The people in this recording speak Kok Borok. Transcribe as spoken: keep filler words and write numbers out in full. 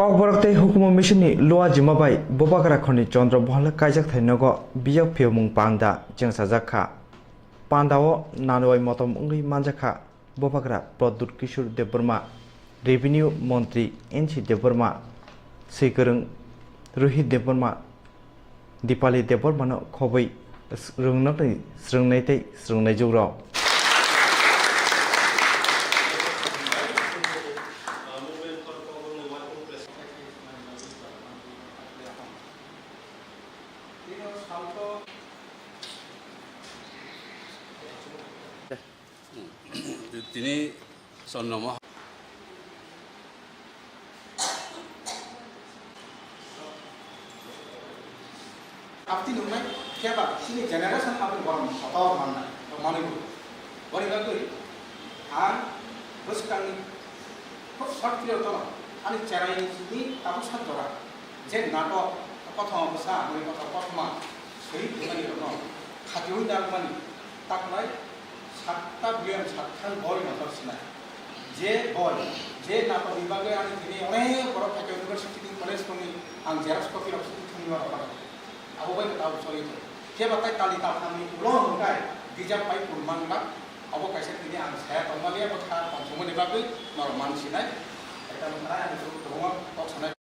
Kokborok tei hukumu misini Lua Jima bai Bubagra khoni Chandra Mohal kaijak thai nogo bijak phiyokmung panda chengsajak kha. Panda o nanwai motom wngwi manjak kha Bubagra Pradyut Kishore Debbarma, Revenue Montri N C Debbarma, Swikwrwng Rohit Debbarma, Dipali Debbarmano khobwi rwngnokni swrwngnai tei swrwngnaijwkrok. Tini Chondromohal. Abti nungnai khe ba chini generation aboni borok kotor mannai, manwi bo. Boni bagwi ang bwskangni khub short period o ani cheraini simi tabuk sak jora je natok kothoma bwsa, aboni kothoma kothoma swi thwimani rokno khatiui narwkmani taknai. Satta bilion satthang boi no tor sinai. Je boi, je natok ni bagwi ani tini onek borok phaikha university ni college tongni ang xerox copy rok sudi thangwi ma rok. Abo bai kwtal choli tong. Khe ba tai tali taltham ni ulo hwnkhai bijap pai kun man bak. Abo kaisa tini ang saya tongmani abo kha tongthokmani bagwi norok man sinai. Eta nukha ani kwbangma kok sanai.